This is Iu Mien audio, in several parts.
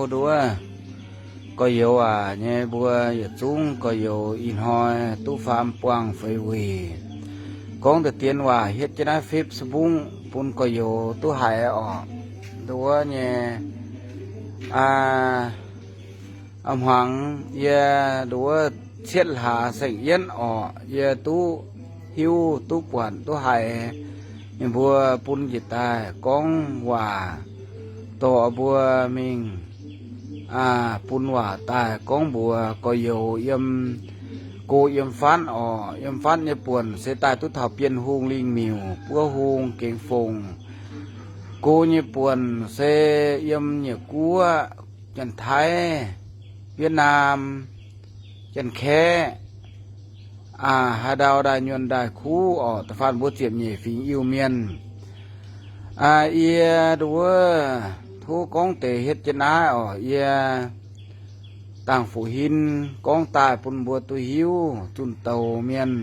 Nduov, gorx-youz aac nyei mbuo yietc zungv gorx-youz ih hnoi duqv faam buangh feix wuic. Gorngv deix dien waac hietv jienv naaiv Facebook bun gorx-youz duqv haiz orqc. Nduov nyei, aa, hmuangx yie nduov cietv hlaax saeng-yietv orqc, yie duqv hiuv duqv buatc duqv haiz ninh mbuo bun njiec daaih gorngv waac dorh mbuo mingh, aa, bun waac daaih gorngv mbuox gorx-youz yiem, go yiem fatv orqc. Yiem fatv nyei buonc se daaih duqv taux Bienh Hungh lingh miuc, buov hung gengx fongc. Go nyei buonc se yiem Nyiec Guoqv, Janx-Taiv, Wietv Naam, Janx-Kaeqv, aa, haaix ndau ndaaih nyuonh ndaaih kuv orqc, da'faanh mbuo ziepc nyeic fingx Iu-Mienh. Aa, yie nduov tov gorngv deix hietv jienv naaiv orqc, yie dangh fuqv-hin gorngv daaih bun mbuo duqv hiuv, zunh douz mienh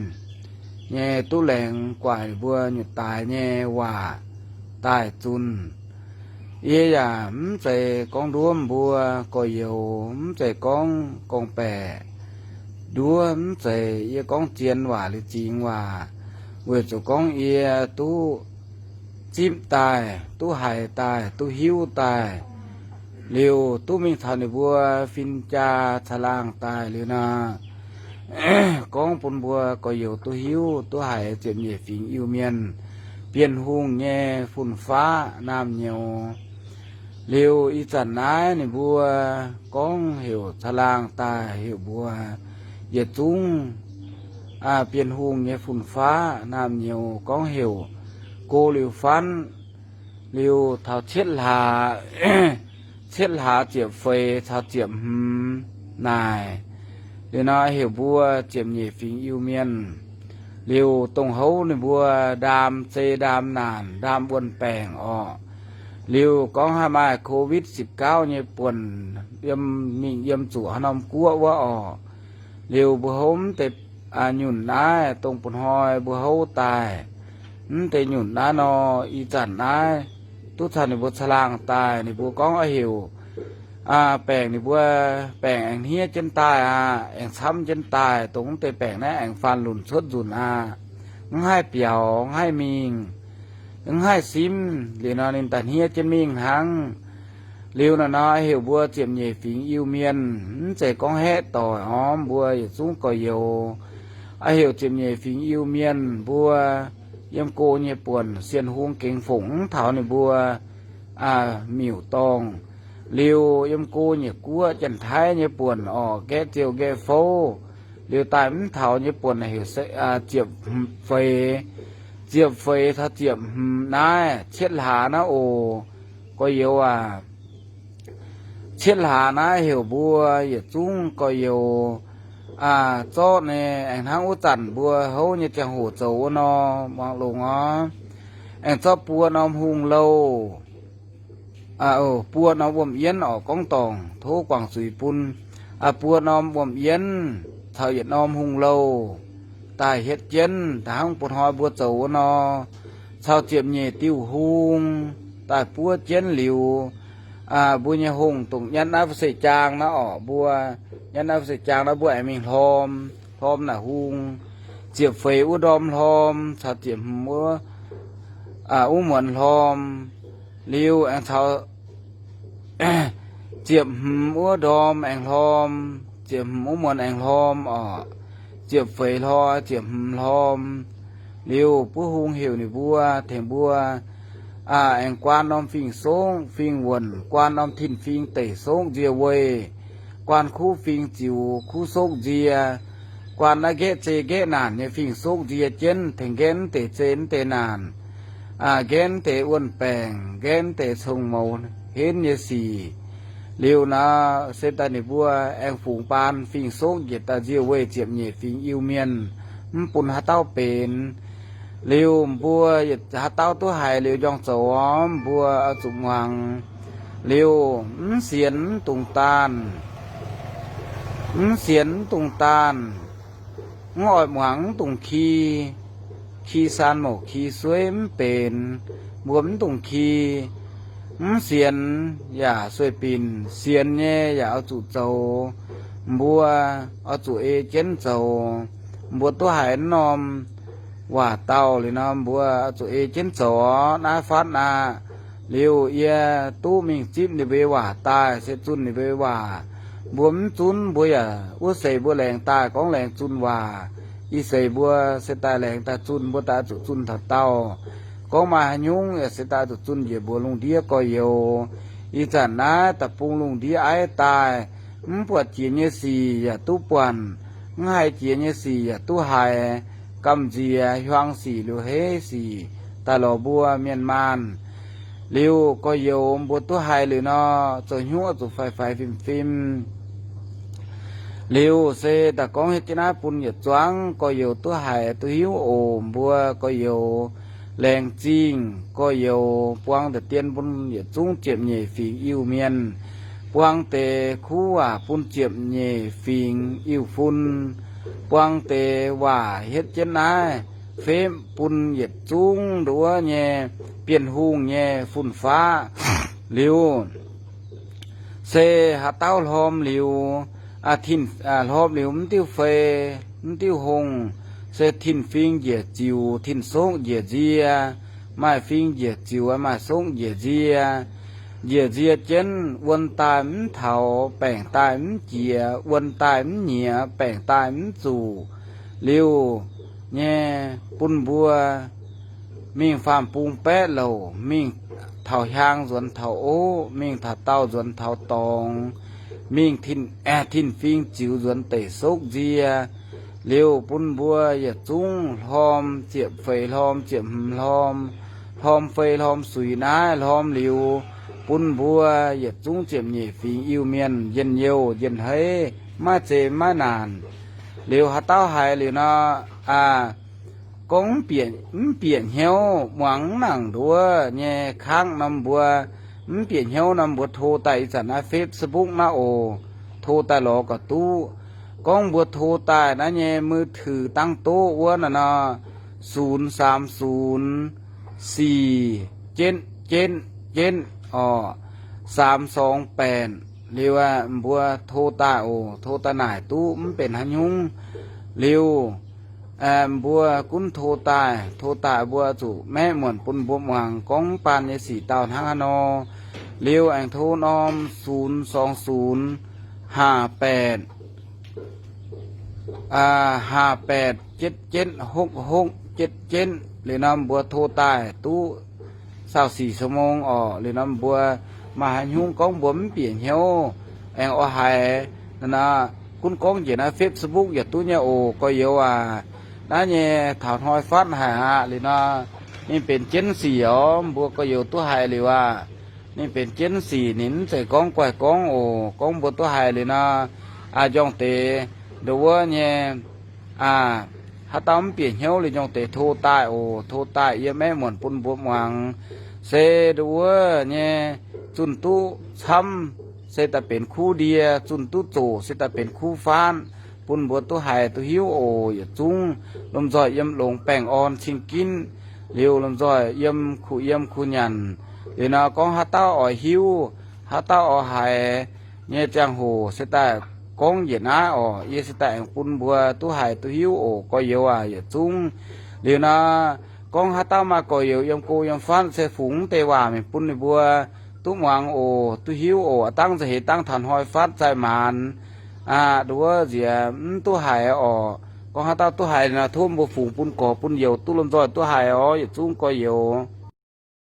nyei duqv laengz guaix mbuo nyutc daaix nyei waac daaih zunh. Yie yaac mv zeiz gorngv nduov mbuo gorx-youz, mv zeiz gorngv gorngv-baeqc nduov, mv zeiz yie gorngv zien waac liuz zingx waac, weic zuqc gorngv yie duqv zipv daaih, duqv haiz daaih, duqv hiuv daaih, liuz duqv mingh caux ninh mbuo fin-jaa caangh laangh daaih liuz nor, gorngv bun mbuo gorx-youz duqv hiuv duqv haiz ziepc nyeic fingx Iu-Mienh, Bienh Hungh nyei fun-faqv naamh nyouz. Liuz ih zanc naaiv ninh mbuo gorngv heuc caangh laangh daaih heuc mbuo yietc zungv, aa, Bienh Hungh nyei fun-faqv naamh nyouz gorngv heuc go liuz fatv, liuz taux cietv hlaax, cietv hlaax ziepc feix caux ziepc hmz naaic. Liuz nor heuc mbuo ziepc nyeic fingx Iu-Mienh. Liuz dongh houv ninh mbuo ndaam zei ndaam naanc ndaam wuonh baengc orqc. Liuz gorngv haaix maaih Covid สิบเก้า nyei buonc yiem mingh yiem zuqc haaix norm guoqv wuov orqc. Liuz mbuo houv mv deix nyunc naaiv, dongh bun hnoi mbuo houv daaih mv deix nyunc naaiv nor, ih zanc naaiv duqv caux ninh mbuo caangh laangh daaih, ninh mbuo gorngv oix heuc, aa, baengc ninh mbuo, baengc aengx hniev jienv daaih aqv, aengx camv jienv daaih, dongh mv deix baengc naaiv aengx faanh lunc cuotv nzunc aqv. Mv haih biaux, mv haih mingh, mv haih simv, liuz nor ninh daaih hniev jienv mingh hnangv. Liuz naaic nor heuc mbuo ziepc nyeic fingx Iu-Mienh, mv zeiz gorngv haeqv doic orv, mbuo yietc zungv gorx-youz, aa, heuc ziepc nyeic fingx Iu-Mienh mbuo yiem go nyei buonc, Sienh Hungh gengx fongc mv taux ninh mbuo, aa, miuc-dorngh. Liuz yiem go nyei guoqv Janx-Taiv nyei buonc orqc, nqaeqv ziouh nqaeqv fouv. Liuz daaih mv taux nyei buonc heuc se, aa, ziepc feix, ziepc feix taux ziepc hmz naaiv cietv hlaax naaiv oc, gorx-youz aac. Cietv hlaax naaiv heuc mbuo yietc zungv gorx-youz, aa, zorqv nyei aengx hnangv wuov zanc mbuo houv nyei ziangh hoc zoux wuov nor, muangx longx orv. Aengx zorqv buo norm hungh louh, aa, buo norm wuom-yienv orqc, gorngv dorngc tov guangc zuiz bun, aa, buo norm wuom-yienv caux yietc norm hungh louh daaih hietv jienv, da'hnangv bun hnoi mbuo zoux wuov nor, caux ziepc nyeic diuh hung daaih buov jienv liuz, aa, mbuo nyei hungh dongh nyatv naaiv fu-seix jaang naaiv orqc, mbuo nyatv naaiv fu-seix jaang naaiv mbuo aengx mingh hlorm, hlorm naaic hung, ziepc feix wuov ndorm hlorm caux ziepc hmz wuov, aa, wuov muonz hlorm, liuz aengx caux ziepc hmz wuov ndorm aengx hlorm, ziepc hmz wuov muonz aengx hlorm orqc, ziepc feix hlorm, ziepc hmz hlorm. Liuz buov hung heuc ninh mbuo, tengx mbuo, aa, aengx guaan norm fingx-sokv fingx-wuonc, guaan norm tin-fingx deic-sokv nzie weih, guaan kuv fingx ziux kuv sokv nzie, guaan naaiv nqaeqv zei nqaeqv naanc nyei fingx-sokv nzie jienv, tengx nqaeqv mv deix zei mv deix naanc, aa, nqaeqv mv deix wuonh baengc, nqaeqv mv deix cong-mouz henv nyei sic. Liuz nor se daaih ninh mbuo aengx fungx baan fingx-sokv njiec daaih nzie weih ziepc nyeic fingx Iu-Mienh, mv bun haaix dauh benx. Liuz mbuo yietc haaix dauh duqv haiz liuz njorngh zoux orv, mbuo oix zuqc muangx. Liuz mv sienx mv dungx daanh, mv sienx mv dungx daanh, mv oix muangx mv dungx ki. Ki saan mouc ki sueiv mv benx, mbuo mv dungx ki. Mv sienx yaac sueih binc, sienx nyei yaac oix zuqc zoux. Mbuo oix zuqc ei jienv zoux. Mbuo duqv haiz wuov norm waac-dauh liuz nor, mbuo oix zuqc ei jienv zoux orqv. Naaiv fatv aqv. Liuz yie duqv mingh zipv ninh mbuo nyei waac daaih, se zunh ninh mbuo nyei waac. Mbuo mv zunv mbuo yaac wuov seix mbuo laengz daaih gorngv laengz zunh waac. Ih seix mbuo se daaih laengz daaih zunh, mbuo daaih zuqc zunh taux daauh. Gorngv maaih haaix nyungc yaac se daaih zuqc zunh njiec mbuox lungh ndiev gorx-youz. Ih zanc naaiv da'bung lungh ndiev aiv daaih, mv buatc jiex nyei sic yaac duqv buatc, mv haiz jiex nyei sic yaac duqv haiz. Gamh nziex hiuang sic liuz heiv sic daaih lorz mbuo mienh maanh. Liuz gorx-youz mbuo duqv haiz liuz nor, zoux hnyouv zuqc faix-faix fim-fim. Liuz se daaih gorngv hietv jienv naaiv bun yietc zuangx gorx-youz duqv haiz duqv hiuv oc. Mbuo gorx-youz laengz zingh, gorx-youz buang deix dien bun yietc zungv ziepc nyeic fingx Iu-Mienh, buang deix kuv waac bun ziepc nyeic fingx Iu-Fun, buang deix waac hietv jienv naaiv fepv bun yietc zungv nduov nyei Bienh Hungh nyei fun-faqv. Liuz se haaix dauh hlorm liuz, tin, hlorm liuz mv diuh fei, mv diuh hongh, se tin-fing njiec ziux, tin-sokv njiec nzie. Maaih fing njiec ziux, maaih sokv njiec nzie. Njiec nzie jienv, wuon daaih mv taux, baengc daaih mv jiex, wuon daaih mv nyiex, baengc daaih mv zuqc. Liuz nyei bun mbuo mingh faam-bung baeqv louc, mingh taux hiaang nzuonx taux oqv, mingh taux daauh nzuonx taux dorngx, mingh tin-fing ziux nzuonx deic sokv nzie. Liuz bun mbuo yietc zungv hlorm ziepc feix hlorm, ziepc hmz hlorm, hlorm fei hlorm suix naaiv hlorm liuz, bun mbuo yietc zungv ziepc nyeic fingx Iu-Mienh njien-youh njien-heiv, maiv zeiz maiv naanc. Liuz haaix dauh haiz liuz nor, aa, gorngv mv bieqc hnyouv muangx mv nangc nduov nyei kangv norm mbuo, mv bieqc hnyouv norm mbuo to daaih ih zanc naaiv Facebook naaiv oc, to daaih lorz gauh duqv. Gorngv mbuo to daaih naaiv nyei มือถือ dangv doqv wuov naaic nor, ศูนย์สามศูนย์ สี่ เจ็ด เจ็ด เจ็ด orqc, สามสองแปด liuz aeqv, mbuo to daaih oc, to daaih naaic duqv mv benx haaix nyungc. Liuz mbuo gunv to daaih, to daaih mbuo zuqc maeqv muonc bun mbuo muangx gorngv mv baan nyei sic dauh hnangv haaix nor. Liuz aengx to norm ศูนย์สองศูนย์ ห้าแปด ห้าแปด เจ็ดเจ็ด หกหก เจ็ดเจ็ด liuz norm mbuo to daaih duqv สามสี่ ชั่วโมง orqc. Liuz norm mbuo maaih haaix nyungc gorngv mbuo mv bieqc hnyouv, aengx oix haiz nor, gunv gorngv njiec naaiv Facebook yaac duqv nyei oc, gorx-youz aac. Naaiv nyei taux hnoi fatv haic aqv. Liuz nor ninh benx jienv sic orqc, mbuo gorx-youz duqv haiz liuz aac, ninh benx jienv sic, ninh mv zeiz gorngv guaih gorngv oc. Gorngv mbuo duqv haiz liuz nor, aa, njorngh deix nduov wuov nyei, aa, haaix dauh mv bieqc hnyouv liuz njorngh deix to daaih oc, to daaih yie maeqv muonc bun mbuo muangx. Se nduov wuov nyei zunh duqv camv se daaih benx kuv ndie, zunh duqv zoqc se daaih benx kuv faanv, bun mbuo duqv haiz duqv hiuv oc. Yietc zungv lomh nzoih yiem longx baengh orn cing-ginv, liuz lomh nzoih yiem kuh yiem kuh nyanc. Liuz nor gorngv haaix dauh oix hiuv, haaix dauh oix haiz nyei ziangh hoc se daaih gorngv njiec naaiv orqc, yie se daaih aengx bun mbuo duqv haiz duqv hiuv oc, gorx-youz aac, yietc zungv. Liuz nor gorngv haaix dauh maaih gorx-youz yiem go yiem fatv se fungx deix waac mingh bun ninh mbuo duqv muangx oc, duqv hiuv oc. Aa, dangv nza'heix dangv taux hnoi fatv zaih maanz aqv, nduov nziex mv duqv haiz orqc. Gorngv haaix dauh duqv haiz nor, tov mbuo fungx bun gorx bun youz duqv lomh nzoih duqv haiz orqc, yietc zungv gorx-youz.